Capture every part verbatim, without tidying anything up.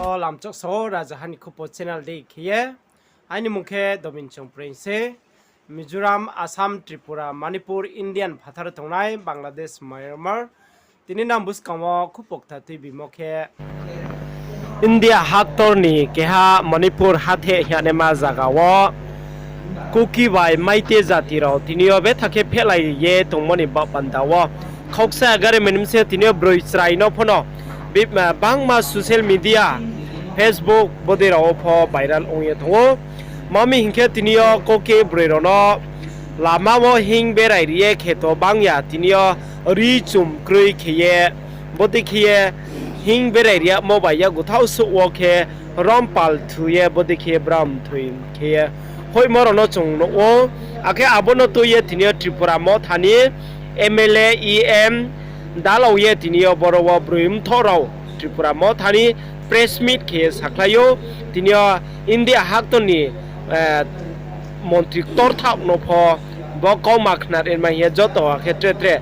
O lamchok sao Rajaha ni Khupo channel dei khe ye. Aini mung khe Dobin Chongpreng se. Mizoram, Assam, Tripura, Manipur, Indian phathar tongnai, Bangladesh, Myanmar. Tini nang buskang wo khupo kthar tuibimo khe India haktor ni keha Manipur hathe hingnaima zaga wo Kuki bai Maite jati rao tini yo betha khe phehlai ye tongmo ni ba-, panda wo khauksa agari minimse tini yo broi chrai no phono bangma social media, Facebook bodei rao wo pho viral ong ye tong ou. Mami hing khe tini yo Kuki broi rao no lama wo hing berai ri ye kheto bang ya tini yo ri chum kroi khe ye, bodei khe ye hing berai ri yagmo bai yakgu thaoh souh wo khe rom pal thu ye bodei khe ye bram thoi khe ye hoihmo rao no chung nuh ou. Akhe abo no tui ye tini yo Tripura Motha ni M L A, E M dalao ye tini yo boro wo broi mthoh rao Tripura Motha ni press meet khe ye sakhlai ou. Tini yo India haktor ni montri ktorthaoh no pho bo kauma khna ri mai hing ye joto akhe tre tre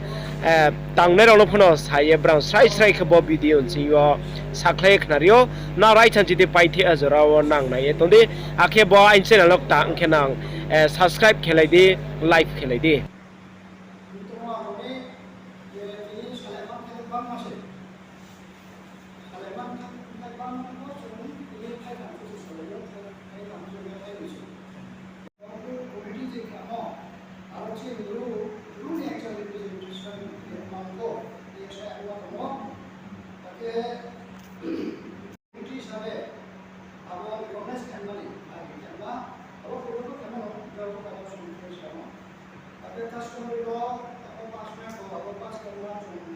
tangnai rao no phono sa ye brang srai srai khe bo video nching yo sakhlai ye khna ri ou. Nang raithanchi di paithe a jora wo nang nai ye tong di. Akhe bo aini channel no kta ong khe nang subscribe khe lai di, like khe lai di. Committee hisabe abo recognize khlaimani, abo khe ma, abo photo khe ma no, abo khe ma no, abo customary law, abo pass ma, abo pass khe ma chung,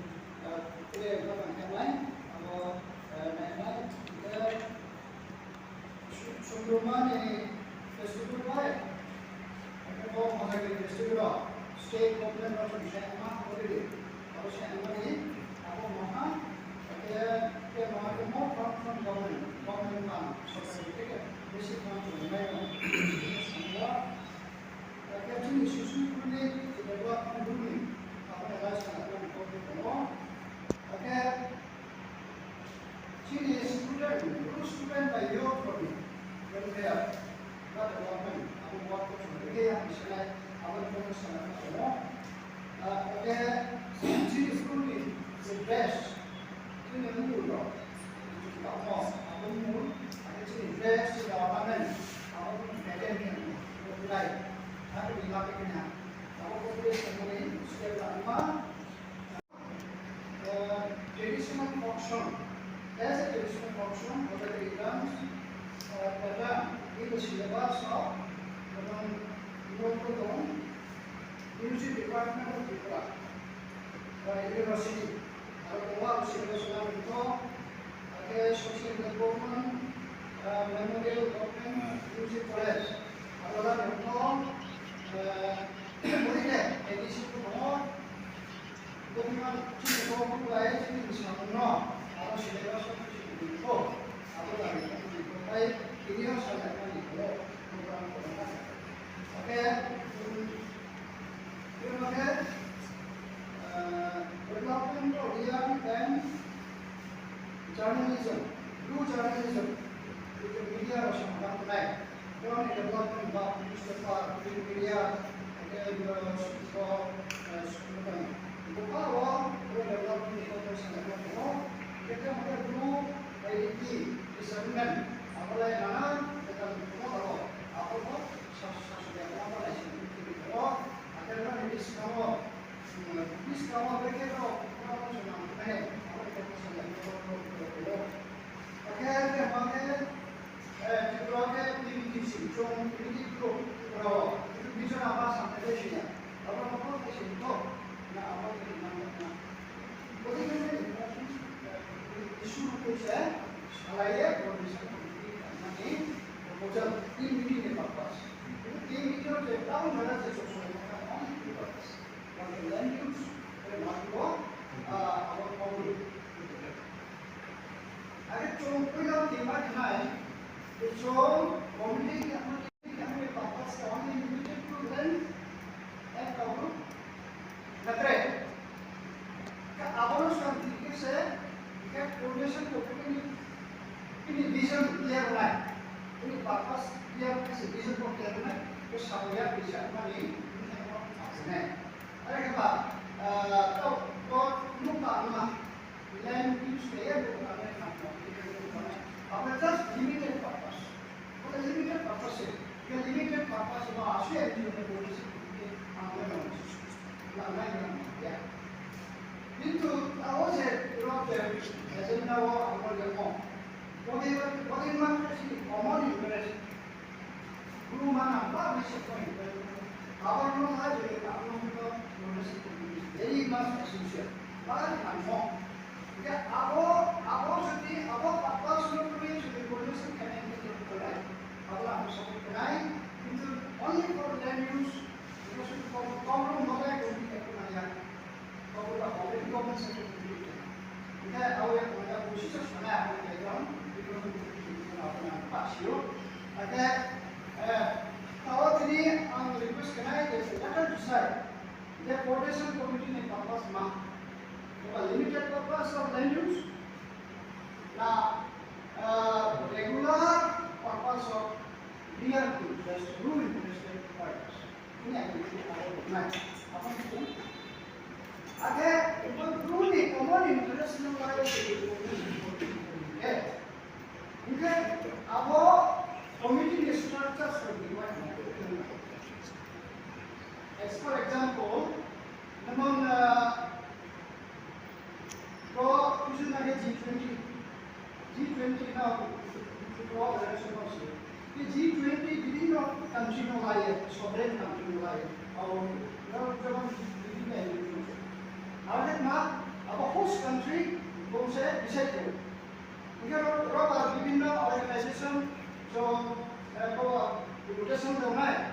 eh, khe ma khe nai, abo, eh, nai nai, eh, Su-, Sundruma ni festival bai, akhe bo Mohagiri festival rao, state government rao chung se ma already, abo se ma ni, abo maha, akhe, akhe maha khe mo from, from government, government fund, sorkari theke, basic fund chung nai no, akhe chini susu kuni, development kuni, abo ni raisa na kuni kau khe tong ou, akhe, Chini student, guru student bai youth rao ni welfare, ba development, abo work rao chung ri ya, bisinai, abo ni photo sana kha tong ou. Ah, akhe chini school ni je dress, chini mul rao, chung tamo, abo mul, akhe chini dress, chini ornament, abo ni pattern ni, abo lai, abo ni lapai kena, abo ko dress ni mul ni, sila ma, Uh, traditional function. As a traditional function, what are the items, uh, that are in the syllabus of the non-, non-, music department of Tripura, uh, university. Aro kowa syllabus na mtho, akhe social development, uh, memorial government music college. Aro na mtho, uh, muri ke, A D C ko mo, Bo ni ma chini bo bu bai chini samung no, abo syllabus no chini bo, abo bai chini bo bai, tini yo salai mani bo, program ko na. Akhe, um, tini yo khe, ah, development of young and journalism, true journalism, media rao samung nai. Borok ni development ba newspaper, print media, akhe bo, bo, eh, school ni bo pha wo, bo development ni kotor sana bo tongo. Akhe tei hwnkhe blue I D P, fishermen, abo lai nana, ekal tongo abo, abo bo sa-, sa-, sa-, abo lai sini tongo. Akhe bo ni bwskango, hmm, bwskango brekhe rok, abo chung nang nai, abo ni kotor sana bo tongo. Akhe tei hwnkhe, Eh, Tripura khe T B T C, chung T B T group, Tripura wo, Tripura Mizoram ba samthai bai sini. Abo no khe sini to, na abo ni man na. Bodi khe important, eh, issue no khe se, salai ye, bodi sa ko ni, mani, proposal, team meeting ni purpose. Team meeting je town na je so so na, only two purpose. One land use, and one ko, ah, our boundary. Are chung puila tingma khnai, chung community khe ang ni papa sa ang ni limited to land and cover. Natre. Ka abono sa dikhe se, ka coordination ko kini Bini vision clear nai, bini purpose clear nai, se vision bo clear nai, bo sabo ya bisa mani, bini thai mo asinai. Are khe ba, to, to, nung ba ma, land use khe ya, nung ba ma, nung ba ma, abo just limited purpose. Bo limited purpose se, limited purpose ba asu ya, nung ba ma, nung ba ma, nung ba ma. Kintu tao se rok je agenda wo abo le mo. Bodei, bodei ma khe chini common interest. Bru mana ba ni se point. Abo no ha je abo no no se very much essential. Ba ni ang mo. Hingkhe abo, abo jodi abo purpose no tui jodi coordination khe nai hingkhe tong nai, abo ang support khe nai, kintu only for land use, because of kau, kau no nolai kau ni khe nai ya. Kau no already government sector ni khe nai. Hingkhe abo ya kau ya busi sa sanai abo ni khe tong, because of abo na pa sio. Hingkhe, eh, tao tini ang request khe nai je let us decide. The coordination committee ni purpose ma, the limited purpose of land use, na, uh, regular purpose of real interest, true interest in purpose. Ini ang ini aro nai. Apa itu? Age, ibu true ni common interest no lai ke. Hingkhe abo committee ni structure song ni bai. As for example, naman, ah, pro, kusu na ke G twenty, G twenty na, pro organization no se. Ke G twenty bibhinno country no lai ye, sovereign country no lai ye. Abo, na, jemon bibhinno country no se. Abo ma, abo host country, bung se decide khe. Hingkhe ro, ro ba bibhinno organization, jong, eh, ko, deputation tongnai,